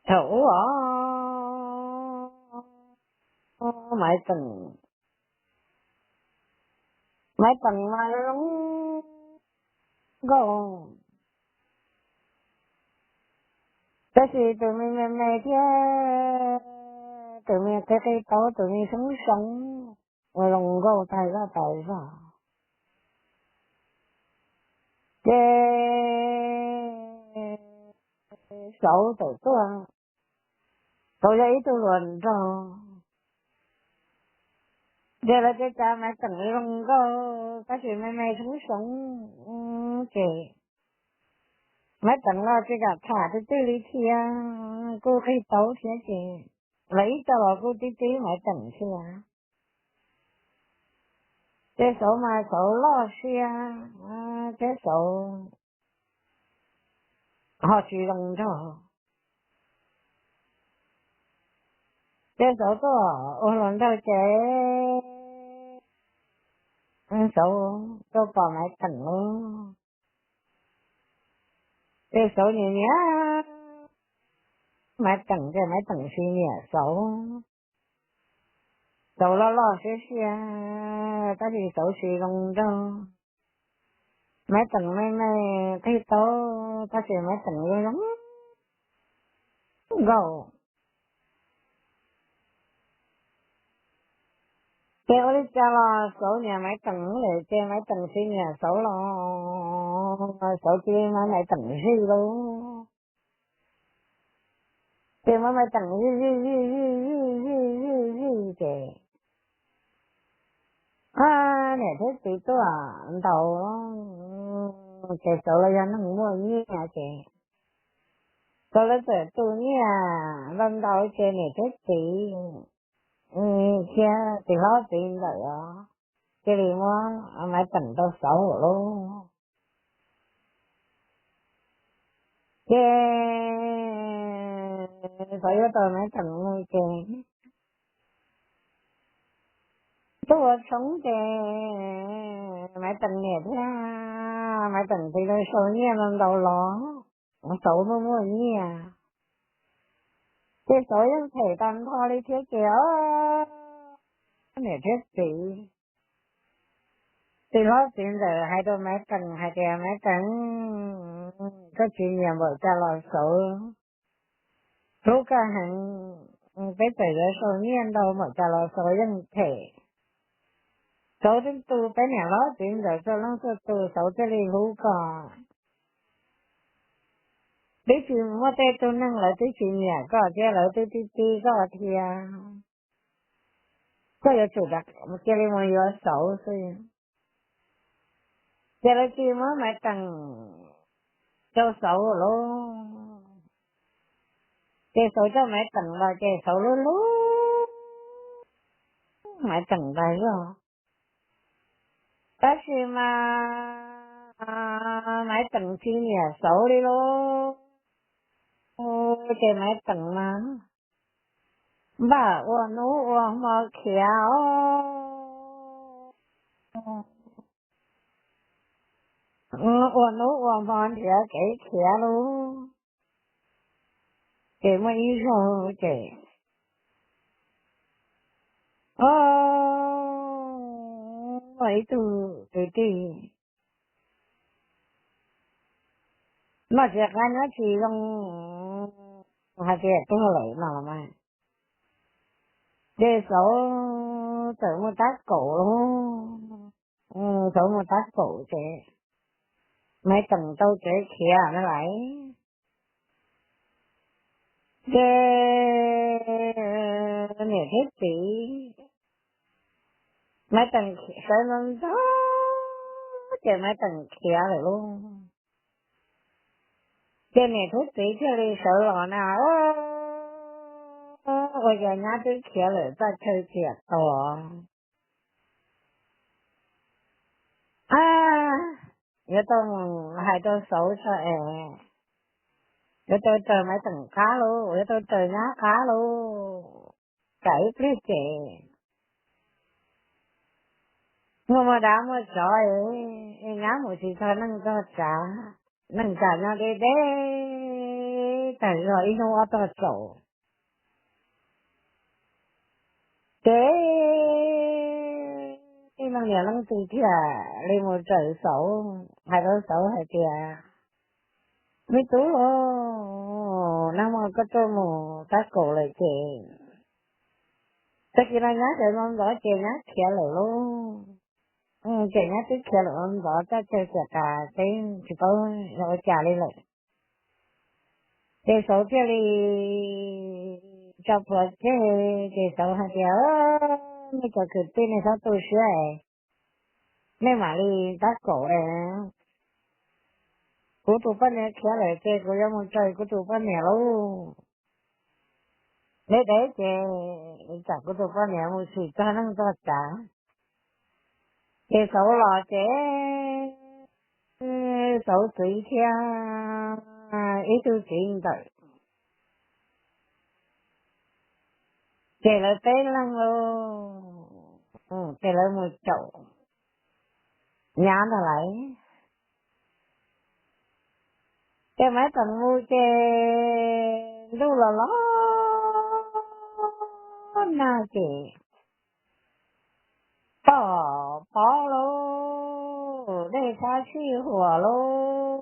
Thaum ub os, Maiv Teem, Maiv Teem mas zoo nkauj, tab sis tus me me me thiab tus me qig qig taub, tus me soob soob, ua zoo nkauj tag zog tag zog. Ces Xauv tawm tuaj, Xauv yog ib tug hluas nraug, ces lawv tias cas Maiv Teem zoo nkauj tab sis me me soob soob, ces Maiv Teem los tsis kam tham twg twg li thiab, kuj qig taub thiab ces lawv ib co los kuj tib tib Maiv Teem thiab. Ces Xauv mas Xauv loj siab thiab Xauv ho tsis zoo nraug. Ces Xauv tuaj ua hluas nraug ces Xauv tuaj pom Maiv Teem lawm. Ces Xauv nyiam nyiam Maiv Teem ces Maiv Teem tsis nyiam Xauv. Xauv loj loj siab siab tab sis Xauv tsis zoo nraug. Maiv Teem me me qig taub tab sis Maiv Teem zoo zoo nkauj. Ces ua li cas los Xauv nyiam Maiv Teem lawm ces Maiv Teem tsis nyiam Xauv los Xauv cia li muab Maiv Teem zij lauj. Ces muab Maiv Teem zij zij zij zij zij zij zij zij ces niam thiab txiv tuaj ntaus, ces Xauv los yog neeg muaj nyiaj ces Xauv lawv txawm tu nyiaj ntau ntau ces niam thiab txiv thiab txiv hlob txiv ntxawm os cia li muab Maiv Teem rau Xauv lawm lauj. Ces Xauv yuav tau Maiv Teem mus ces tuaj ua tshoob ces Maiv Teem niam thiab Maiv Teem txiv lawv sau nyiaj ntau ntau los, Xauv muaj muaj nyiaj. Ces Xauv yeej them tag nrho li thiab ces niam thiab txiv, txiv hlob txiv ntxawm hais rau Maiv Teem hais tias Maiv Teem, koj tsis nyiam npaum cas los Xauv hlub koj heev, peb txawm yuav sau nyiaj ntau npaum cas los Xauv yeej them. Xauv twb tu peb niam hlob txiv ntxawm txhua leej txhua tus Xauv thiaj li hlub koj. Twb tsis muaj tej tug neeg lawv twb tsis nyiam koj thiab lawv twb tib tib koj thiab. Koj yuav tsum cia li mus yuav Xauv xwb. Ces lawv cia li muab Maiv Teem rau Xauv lauj. Ces Xauv coj Maiv Teem los ces Xauv hlub hlub Maiv Teem tas zog. Tab sis mas Maiv Teem tsis nyiam Xauv li lauj. Ces Maiv Teem mas npaj ua hnub ua hmo khiav os, ua hnub ua hmo nrhiav kev khiav lauj. Ces muaj ib zaug ces, o, muaj ib tug kwv tij noj tsis qab nyob tsis zoo hais tias tuag lawm no los mas, ces Xauv txawm mus tab kaum lauj. Xauv mus tab kaum ces Maiv Teem tau kev khiav na lais. Ces niam thiab txiv, Maiv Teem sawv ntxov ntxov ces Maiv Teem khiav lawm lauj. Ces niam thiab txiv thiaj li sawv los na, ua cas nyab twb khiav lawm txaj chaw ciam tos. A, yuav tau mus hais rau Xauv tso es, yuav tau raws Maiv Teem qab lauj, yuav tau raws nyab qab lauj. Tsam ib pliag ces muaj muaj dab muaj tsov, nyab mus tsis txog neej txog tsav, neej tsa nyob deb deb tawm zog ib hnub ob tog tsaus. Ces leej niam leej txiv thiaj li mus raws Xauv, hais rau Xauv hais tias, Me tub, nag hmo koj tuaj mus tab kaum lawm ces tag kis no nyab sawv ntxov ntxov ces nyab khiav lawm lauj. Ces nyab twb khiav lawm ntxov, coj caw ciam tas peb tsis paub yog ua cas li lawm. Ces Xauv thiaj li tso plhuav ceg, ces Xauv hais tias, Nej cov kwv tij nej txhob tu siab es, nej mam li tab kaum es, kuv tus poj niam khiav lawm ces kuv yuav mus raws kuv tus poj niam lauj. Deb deb ces tsam kuv tus poj niam mus tsim txog neej txog tsav. Ces Xauv los ces Xauv txiv thiab ib tug txiv ntxawm, ces lawv peb leeg lauj, ces lawv mus caum nyab ntag lauj. Ces Maiv Teem mus ces ntuj los los nag ces tom pob lauj, dej sab sij huam lauj,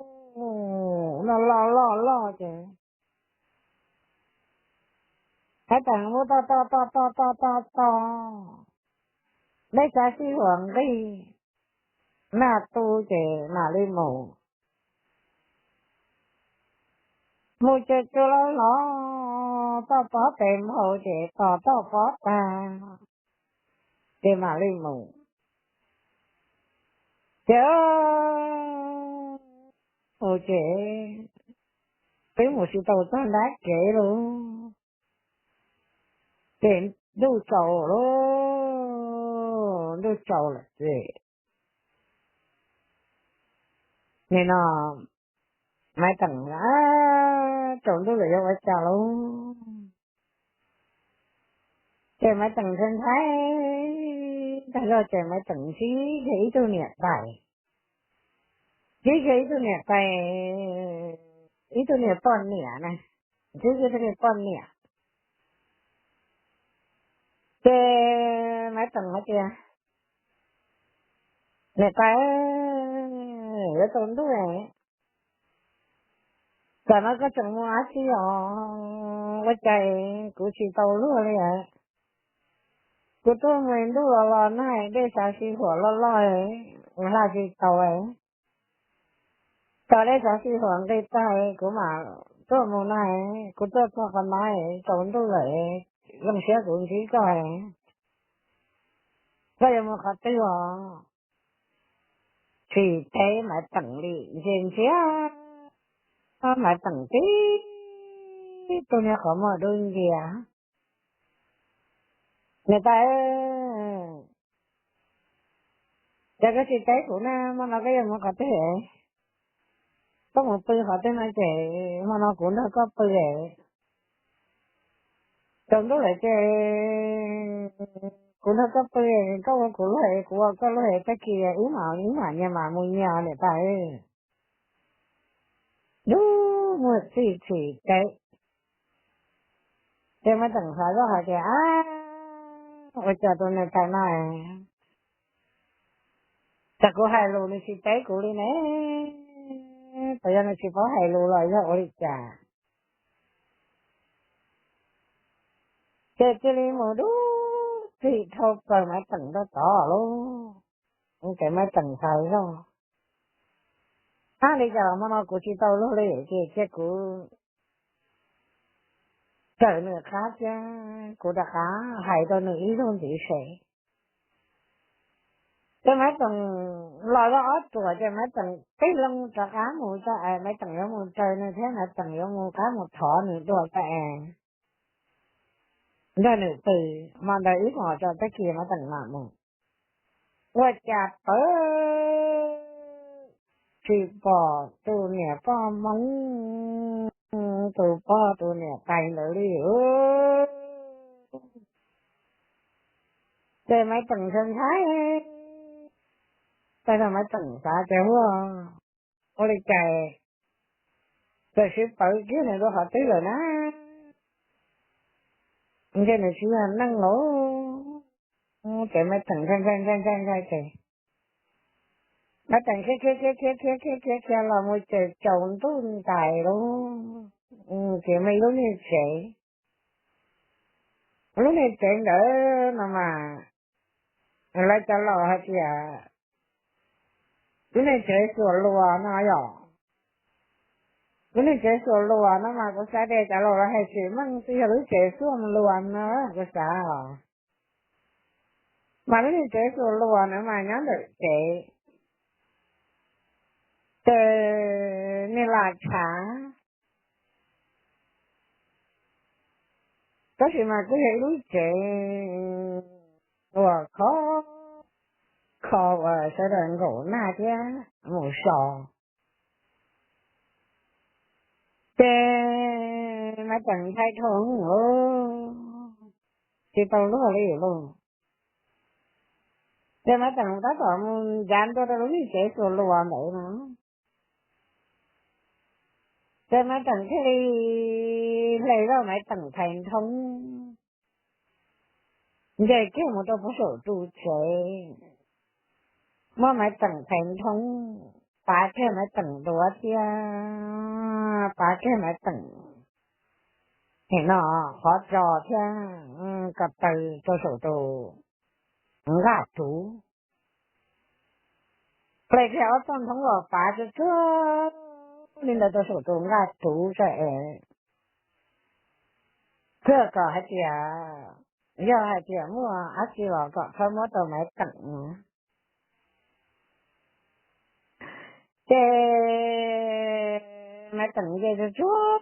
no loj loj loj ces Maiv Teem mus toj toj toj toj toj toj toj, dej sab sij huam nqig, nag tu ces mam li mus. Mus ces tsuas los los toj pob tes nphau ces tos toj pob tag ces mam li mus. Ces mus ces twb mus tsis tau txog nrab kev lauj, ces ntuj tsaus lauj, ntuj tsaus lawm ces nim no Maiv Teem, tsaus ntuj lawm yuav ua cas lauj? Ces Maiv Teem ntshai ntshai tag zog ces Maiv Teem ntsib kiag ib tug niam tais, ntsib kiag ib tug niam tais, ib tug niam poj niam na, ntsib kiag ib tug niam poj niam. Ces Maiv Teem hais tias, Niam tais, yuav tsaus ntuj, tam no koj tseem mus dab tsi os? Ua cas kuv tsis tau luag li? Kuv tuaj mus ntuj los los nag, dej sab sij huam loj loj, hla tsis tau. Thaum dej sab sij huam nqis tag kuv mam tuaj mus na, kuv tuaj txog qhov no tsaus ntuj lawm, zoo siab kuv ntsib koj. Koj yuav mus qhov twg os? Tsis teb Maiv Teem li, ntsia ntsia Maiv Teem tib tug niag qhov muag dub nciab. Niam tais, cas koj tsis teb kuv na, hmo no koj yuav mus qhov twg? Koj mus pw qhov twg no ces hmo no kuv nrog koj pw. Tsaus ntuj lawm ces kuv nrog koj pw, koj ua kuv luag, kuv ua koj luag, tag kis wb mam, wb mam nyias mam mus nyias niam tais. Dub muag txij tsis teb. Ces Maiv Teem xav zoj hais tias, Ab, ua cas tus niam tais no, cas kuv hais lus nws tsis teb kuv li ne? Puas yog nws tsis paub hais lus los yog ua li cas? Ces cia li mus dub txig dhau plaws Maiv Teem rau tod lauj. Ces Maiv Teem xav zoj, Ab, li cas los hmo no kuv tsis tau luag li, ces cia kuv raws nws qab thiab kuv rov qab hais rau nws ib zaug ntxiv seb. Ces Maiv Teem los zoj ob ruam ces Maiv Teem tig loo rov qab mus tso es Maiv Teem yuav mus raws nws thiab Maiv Teem yuav mus qab mus thov nws dua tso es nrog nws pw, hmo ntawd ib hmos tso tag kis Maiv Teem mam mus. Ua cas pawg tsis pom tus niam poj Hmoob, tus pog tus niam tais ntawd li. Ces Maiv Teem ntshai ntshai, tag zog Maiv Teem xav tias, Ua, ua li cas Txawm sib pawv kiag nws rau qhov twg lawm na, ntshe nws tsis yog neeg lawm. Ces Maiv Teem ntshai ntshai ntshai ntshai ntshai ces Maiv Teem khiav khiav khiav khiav khiav khiav khiav khiav los mus ces tsaus ntuj ntais lawm, ces muaj ib lub niag tsev. Lub niag tsev ntawd no mas lawv cov laus hais tias lub niag tsev xuas luas no yom. Lub niag tsev xuas luas no mas kuv xav tias cov laus lawv hais tsis meej, twb yog lub tsev xuas luas no kuv xav os. Mas lub niag tsev xuas luas no mas nyob ntawm tsev ces niag lam tshav, tab sis mas kuj yog ib lub tsev uas khov kho uas sawv daws nkaum nag thiab mus so. Ces Maiv Teem ntshai dhau, tsis tau luag li lauj. Ces Maiv Teem tab tom mus ncav ntua rau lub niag tsev xuas luas ntawd no, ces Maiv Teem thiaj li hle zoj Maiv Teem phais nthoob, nce kiag mus rau puag saum ru tsev, muab Maiv Teem phais nthoob, pav kiag Maiv Teem duav thiab pav kiag Maiv Teem nim no qhov tso thiab ko taw rau saum tus nqaj ruv. Hle kiag ob txoj nthoob los pav tsuag tsuag li ntawd rau saum tus nqaj ruv tso es, thiaj kom hais tias yog hais tias muaj dab tsi los kom txhob muab rau Maiv Teem no. Ces Maiv Teem nce tsuag tsuag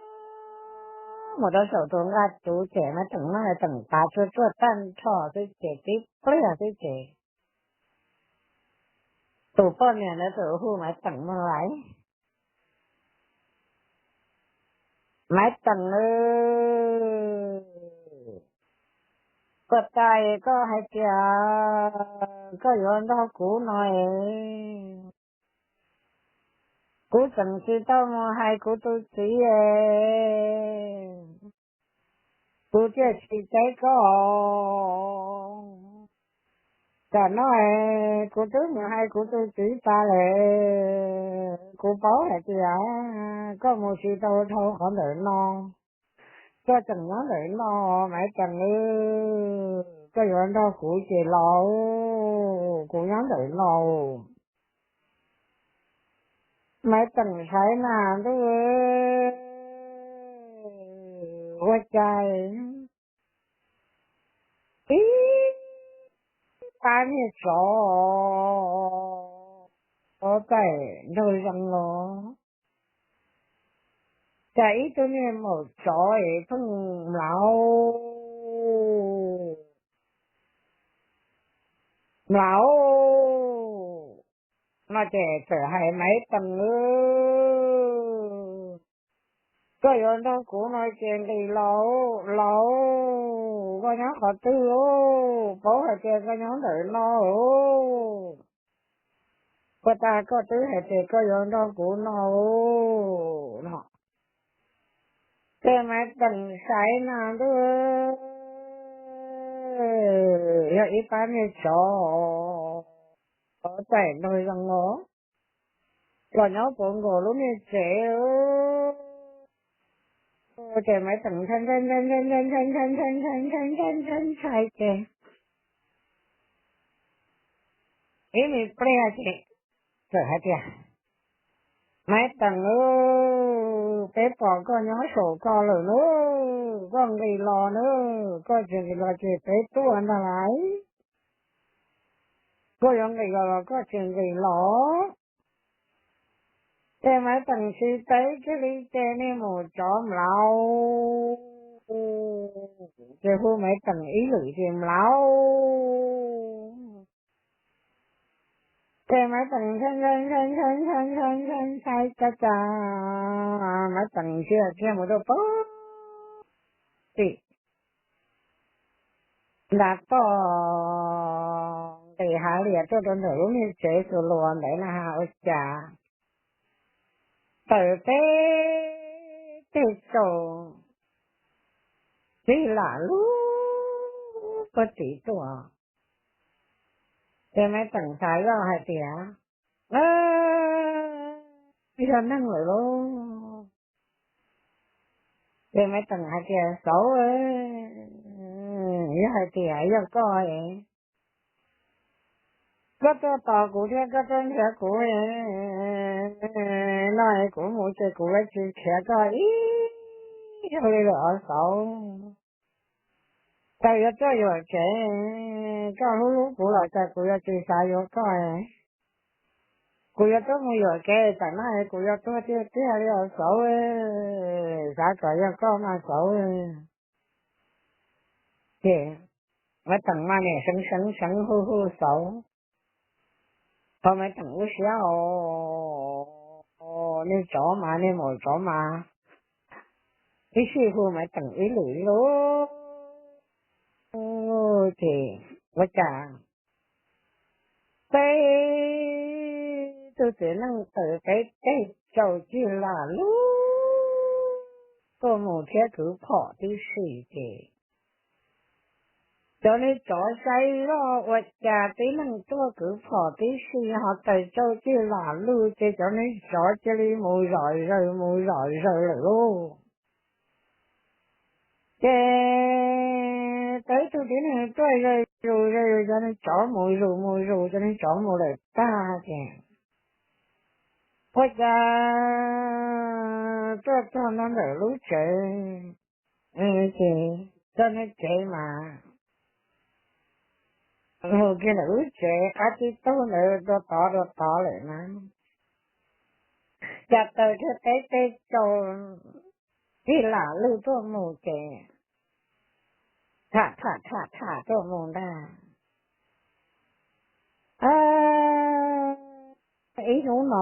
mus rau saum tus nqaj ruv ces Maiv Teem muab Maiv Teem pav tsuag tsuag tag nrho xwb ces tib pliag xwb ces tus poj niam ntawd txawm hu Maiv Teem mus lawm. Maiv Teem, puas tas koj hais tias koj yuav nrog kuv no es kuv tseem tsis tau mus hais kuv tus txiv es kuv thiaj tsis teb koj. Tam no es kuv twb mus hais kuv tus txiv tas lawm, kuv paub hais tias koj mus tsis tau dhau qhov ntawm no, koj tseem nyob ntawm no. Maiv Teem, koj yuav nrog kuv ces los, kuv nyob ntawm no. Maiv Teem saib na ntuj, ua cas ib pab niag tsov txaij nraug zoo los, cas ib tug niag maum tsov es pheej mlauv mlauv no ces txawm hais Maiv Teem, koj yuav nrog kuv no ces nqis los, los, koj nyob qhov twg, paub hais tias koj nyob ntawm no. Puas tas koj twb hais tias koj yuav nrog kuv no no. Ces Maiv Teem saib na ntuj, yog ib pab niag tsov txaij nraug zoo los, los nyob puv nkaus lub niag tsev. Ces Maiv Teem ntshai ntshai ntshai ntshai ntshai ntshai ntshai ntshai ntshai ntshai ntshai ntshai ces ib me pliag ces txawm hais tias, Maiv Teem, peb pom koj nyob saum ko lawm nawb, koj nqis los nawb, koj tsis nqis los ces peb tuaj ntag lauj. Koj yuav nqis los los koj tsis nqis los. Ces Maiv Teem tsis teb kiag li ces niag maum tsov mlauv, ces hu Maiv Teem ib lwm ces mlauv. Ces Maiv Teem ntshai ntshai ntshai ntshai ntshai ntshai ntshai ntshai cas cas Maiv Teem ntsia kiag mus rau pem tim nram toj nqis hav liam tuaj rau ntawm lub niag tsev xuas luas ntawd na has ua cas tawm teb tej tsaus cig lam lub puag tim tuaj. Ces Maiv Teem xav zoj hais tias, yog neeg lawm lauj. Ces Maiv Teem hais tias, Xauv, yog hais tias yog koj, koj tuaj tos kuv thiab koj tuaj nrhiav kuv no es kuv mus ces kuv yuav tsis khiav koj ib zaug li lawm os Xauv. Txawm yuav tuaj yuam kev, koj hlub hlub kuv los cas kuv yuav tsis xav yuav koj. Kuv yuav tuaj mus yuam kev tam no, kuv yuav tuag tiag tiag li os Xauv, xav kom yog koj mas Xauv. Ces Maiv Teem mas niam seev seev seev hu hu Xauv. Thaum Maiv Teem ua siab os, niag tsov mas, niag maum tsov mas, ib sij hu Maiv Teem ib lwm ib lub, ces ua cas peb tug txiv neej tawm peb teg tsaus cig lam lub tuaj mus thiab kwv phom tib si ces cov neeg tsov saib zoj ua cas tib neeg tuaj kwv phom tib si ho tawm tsaus cig lam lub ces cov neeg tsov cia li mus zom zaws mus zom zaws lawm lauj. Ces tau ib tug tib neeg tuaj zaws zus zaws zus, cov neeg tsov mus zus mus zus, cov neeg tsov mus lawm tag ces ua cas tuaj txog ntua ntawm lub tsev, ces txog ntua tsev mas mus kiag ntawm lub tsev qab tib tug ntawd dua tod dua tod lawm na, cas tawm kiag peb teg tsaus cig lam lub tuaj mus ces tham tham tham tham tuaj mus ntag. Ib hnub no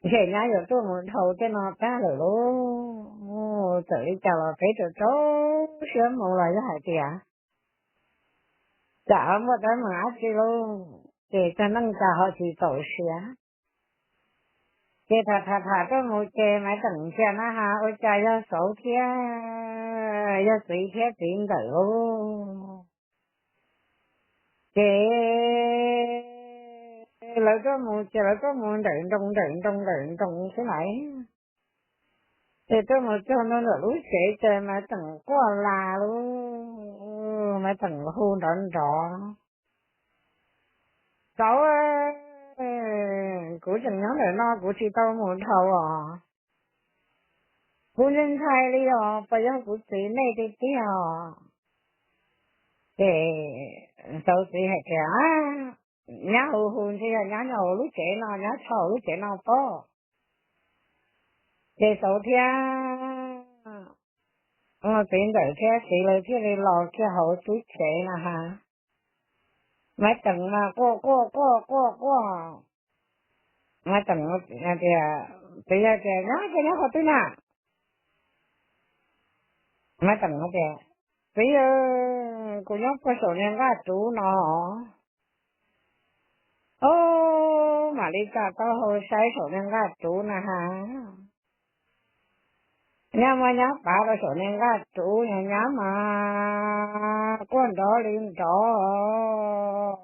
ntshe nyab yuav tuaj mus dhau tej no tag lawm lauj, txawm li cas los peb rau rau siab mus los yog hais tias tsam muaj teeb meem dab tsi lauj, ces tag neej cas ho tsis txaus siab. Ces tham tham tham tuaj mus ces Maiv Teem ntsia na has ua cas yog Xauv thiab yog txiv thiab txiv ntxawm lauj. Ces lawv tuaj mus ces lawv tuaj mus nrawm nroos nrawm nroos nrawm nroos xwb lawm. Ces tuaj mus txog ntua ntawm lub tsev ces Maiv Teem quaj las lauj, Maiv Teem hu nrov nrov, Xauv, kuv tseem nyob ntawm no kuv tsis tau mus dhau os. Kuv ntshai ntshai li os, puas yog kuv txiv nej tiag tiag os? Ces Xauv txiv hais tias, nyab hu hu ntshe yog nyab nyob hauv lub tsev no, nyab tso hauv lub tsev no pob. Ces Xauv thiab txiv ntxawm thiab txiv lawv thiaj li los kiag hauv lub tsev na has. Maiv Teem mas quaj quaj quaj quaj quaj. Maiv Teem tias, txiv yawg tias, nyab, koj nyob qhov twg na? Maiv Teem tias, txiv yawg, kuv nyob puag saum niag nqaj ruv no. Ub, mam li tsa taub hau saib saum niag nqaj ruv na has. Nyab muab nyab pav rau saum niag nqaj ruv, nyab mas quaj nrov li nrov,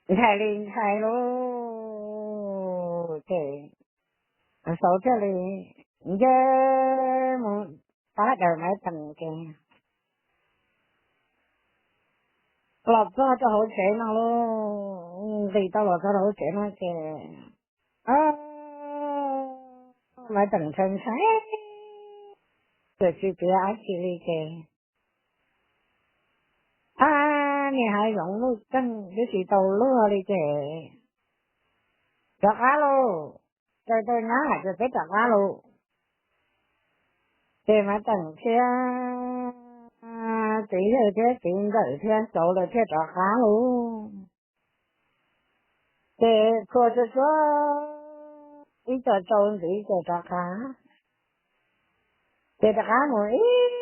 ntshai li ntshai lauj. Ces Xauv thiaj li nce mus pab daws Maiv Teem ces los txog rau hauv tsev no lauj. Nqis tau los txog rau hauv tsev no ces Maiv Teem ntshai ntshai, txawm tsis piav dab tsi li ces, a, niag hav zoov nuj txeeg twb tsis tau luag li ces rov qab lauj. Raws tau nyab hais tias peb rov qab lauj. Ces Maiv Teem thiab txiv yawg thiab txiv ntxawm thiab Xauv lawv thiaj rov qab lauj. Ces txhua txhua txhua ib co tsaus ntxiv ces rov qab. Ces rov qab mus ib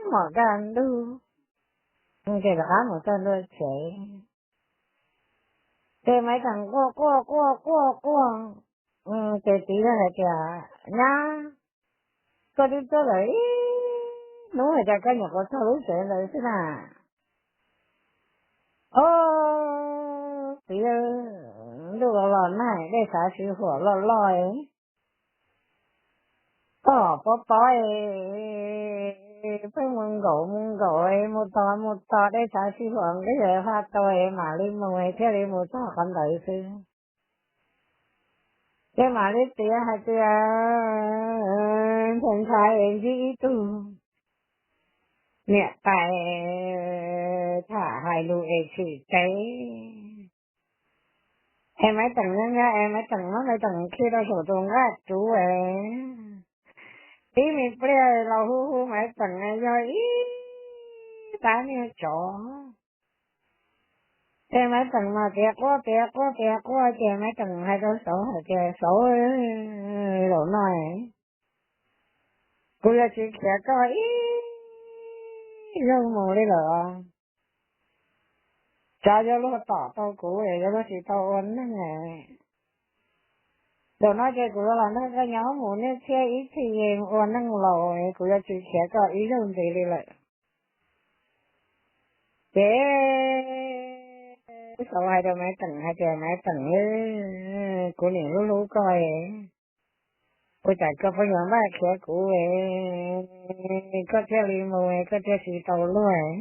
hmos kaj ntug, ces rov qab mus txog ntua tsev. Ces Maiv Teem quaj quaj quaj quaj quaj, ces txiv hais tias, Nyab, koj twb tuaj lawm ib hnub cas koj nyuam qhuav txog lub tsev ntawd xwb na. Ob, txiv, ntuj los los nag, dej xav sib huam loj loj, koj pob pob, pheej mus nkaum mus nkaum, mus tos mus tos, dej xav sib huam nqis faj tau, mam li mus, thiaj li mus txog qhov ntawd xwb. Ces mam li txiv hais tias, Ntshai ntshai es ntsib ib tug niam tais tham hais lus es txhim teb. Es Maiv Teem nyob nyob es Maiv Teem muab Maiv Teem khi rau saum tus nqaj tsuv es tib me pliag los hu hu Maiv Teem yog ib pab niag tsov. Ces Maiv Teem mas tiav quaj tiav quaj tiav quaj, ces Maiv Teem hais rau Xauv hais tias, Xauv, zaum no kuv yuav tsis khiav koj ib zaug mus li lawm. Tsov yuav luag tom tau kuv, yuav luag tsis tau ua neej. Zaum no ces kuv yuav los nrog koj nyob mus niaj txhiab ib txhis ua neej laus, kuv yuav tsis khiav koj ib zaug ntxiv li lawm. Ces Xauv hais rau Maiv Teem hais tias, Maiv Teem, kuv niam hlub hlub koj, ua cas koj pheej yuav npaj khiav kuv, koj thiaj li mus, koj thiaj tsis tau luag,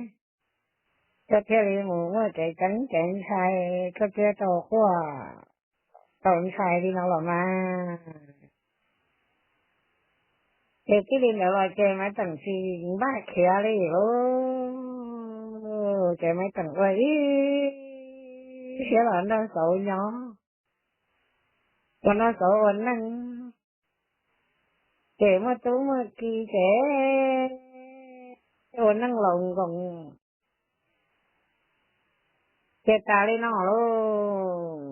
koj thiaj li mus muaj kev ceeb kev ntshai, koj thiaj tau quaj tau ntshai li no los mas. Ces txij li ntawd los ces Maiv Teem tsis npaj khiav li lauj. Ces Maiv Teem ua ib siab los nrog Xauv nyob, los nrog Xauv ua neej. Ces muaj tub muaj ki ces ua neej laus nkoos. Ces tas li no lauj.